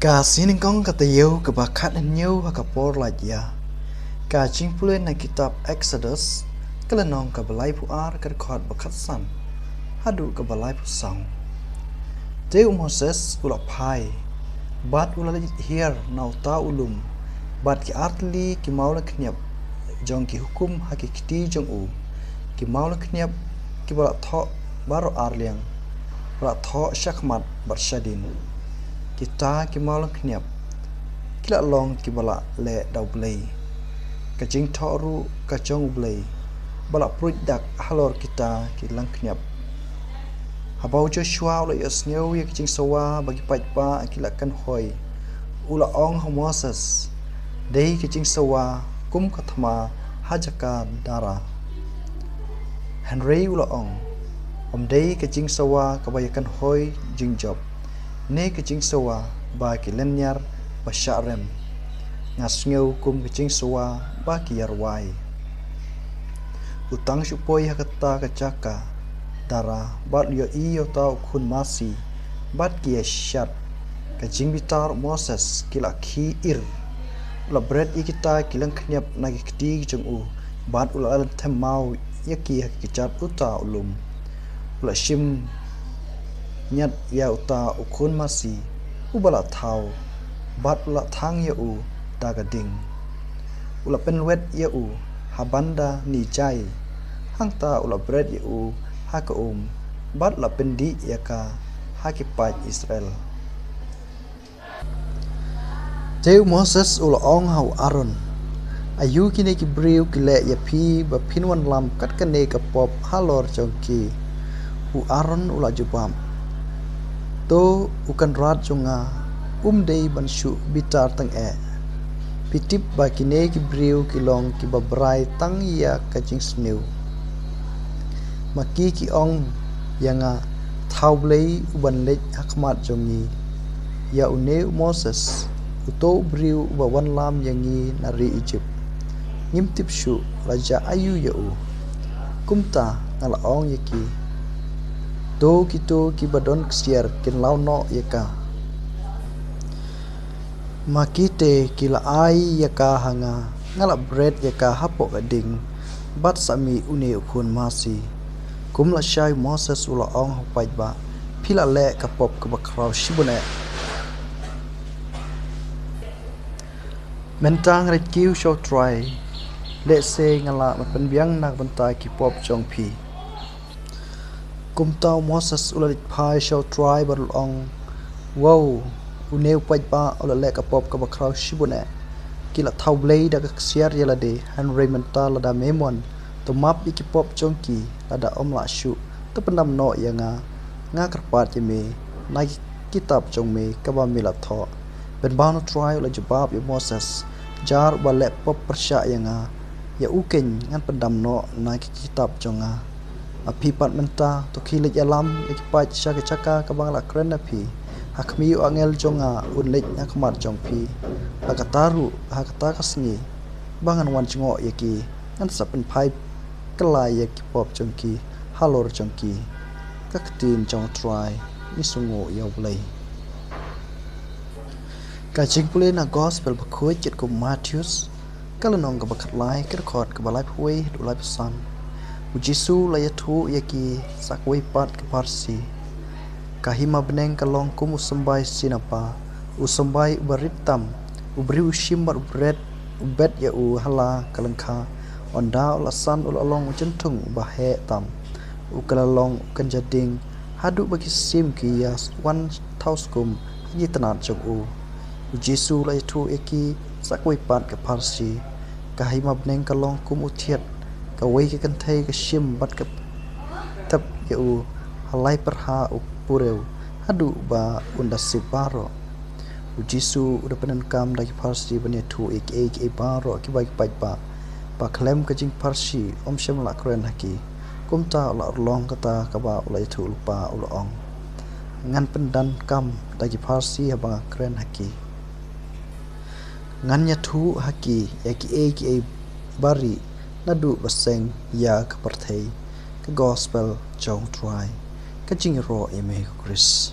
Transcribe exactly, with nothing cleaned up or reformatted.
Ka sngi nyngkong ka taïew kaba khathynñiew ha ka por lait ïa. Ka jingpule na kitab Exodus, ka lynnong kaba laiphew ar, ka dkhot ba khatsan haduh kaba laiphew saw. Te u Moses u la phai, bad u la leit hiar na uta u lum, bad ki artylli ki mawlyngkhniap jong ki hukum ha ki kti jong u, ki mawlyngkhniap kiba la thoh baroh arliang, ba la thoh shakhmat bad shadien. Kita ki mawlyngkhniap ki la long kiba la leh da U Blei. Ka jingthoh ruh ka jong U Blei ba la pruid dak halor kita ki lyngkhniap. Haba u Joshua u la ïohsngew ïa ka jingsawa ba ki paidbah ki la kynhoi, u la ong ha u Moses, dei ka jingsawa kum ka thma ha jaka dara. Hynrei u la ong, ym dei ka jingsawa kaba ïakynhoi jingjop, ne ka jingsawa ba ki lynñiar ba shah rem. Nga sngew kum ka jingsawa ba ki ïarwai. U tang shu poi ha kata ka jaka dara bad u ïohi ïa uta u khun masi bad ki ïashad. Ka jingbitar u Moses ki la khih ir. U la bret ïa kita ki lyngkhniap na ki kti jong u, bad u la lynthem maw ïa ki ha ki kjat uta u lum. U la shim ñiat ïa uta u khun masi uba la thaw, bad u la thang ïa u da ka ding. U la pynwet ïa u ha banda ni jai, hangta u la bret ïa u ha ka um, bad u la pyndih ïa ka ha ki paid Israel. Te u Moses u la ong ha u Aaron, aïu kine ki briew ki leh ïa phi ba phin wanlam kat kane ka pop halor jong ki? U Aaron u la jubab, to u kynrad jong nga, um dei ban shu bitar tang eh. Phi tip ba kine ki briew ki long kiba brai tang ïa ka jingsniew. Ma ki ki ong ïa nga, thaw Blei u ban leit ha khmat jong ngi ïa une u Moses, uto u briew uba wanlam ïa ngi na ri Ijipt. Ngim tip shuh la jia aïu ïa u. Kumta nga la ong ïa ki, to kito kiba don ksiar kin law noh ïa ka. Ma kite ki la ai ïa ka ha nga, nga la bret ïa ka hapoh ka ding bad sa mih une u khun masi. Kum lashai u Moses u la ong ha u paidbah, phi la leh ka pop kaba khraw shibun eh. Mynta nga leit kiew sha u Trai, lehse nga lah ban pynbiang na ka bynta ki pop jong phi. Kumta u Moses u la leit phai sha u Trai bad u la ong, wow, une u paidbah u la leh ka pop kaba khraw shibun eh. Ki la thaw Blei da ka ksiar ïa lade, hynrei mynta lada me mon, to map ïa ki pop jong ki, lada ym lah shuh, to pyndam noh ïa nga. Nga kyrpad ïa me na ki kitab jong me kaba me la thoh. Pynban u Trai u la jubab ïa u Moses, jar uba leh pop pyrshah ïa nga, ïa u keiñ ngan pyndam noh na ki kitab jong nga. Ma phi pat mynta, to khie leit ïalam ïa ki paid sha ka jaka kaba nga la kren na phi. Ha khmih u angel jong nga un leit ha khmat jong phi. Ha kata ruh, ha kata ka sngi ba ngan wan jngoh ïa ki, ngan sa pynphai kylla ïa ki pop jong ki halor jong ki. Ka ktien jong u Trai. Ngi sngewnguh ïa u Blei. Ka jingpule na Gospel bakhuid katkum u Mathaios, ka lynnong kaba khatlai, ka dkhot kaba laiphew wei haduh laiphew san. U Jisu u la ïathuh ïa ki sa kawei pat ka pharshi. Ka hima bneng ka long kum u symbai sinapa, u symbai uba rit tam. U briew u shim bad u bret, u bet ïa u ha la ka lyngkha. Ynda u la san u la long u jynthung uba heh tam. U ka la long u kynja ding, haduh ba ki sim ki ïa wan thaw skum ha ki tnat jong u. U Jisu u la ïathuh ïa ki sa kawei pat ka pharshi. Ka hima bneng ka long kum u thiat, kawei ka kynthei ka shim bad ka thep ïa u ha lai pyrha u purew, haduh ba un da sip baroh. U Jisu u da pyndonkam da ki pharshi ban ïathuh ïa kiei kiei baroh kiba ki paidbah ba khlem ka jingpharshi ym shym lah kren ha ki. Kumta u la urlong kata kaba u la ïathuh lypa, u la ong, ngan pyndonkam da ki pharshi haba nga kren ha ki. Ngan ïathuh ha ki ïa kiei kiei barit naduh ba seng ïa ka pyrthei. Ka Gospel jong u Trai. Ka jingïaroh ïa me ko Khrist.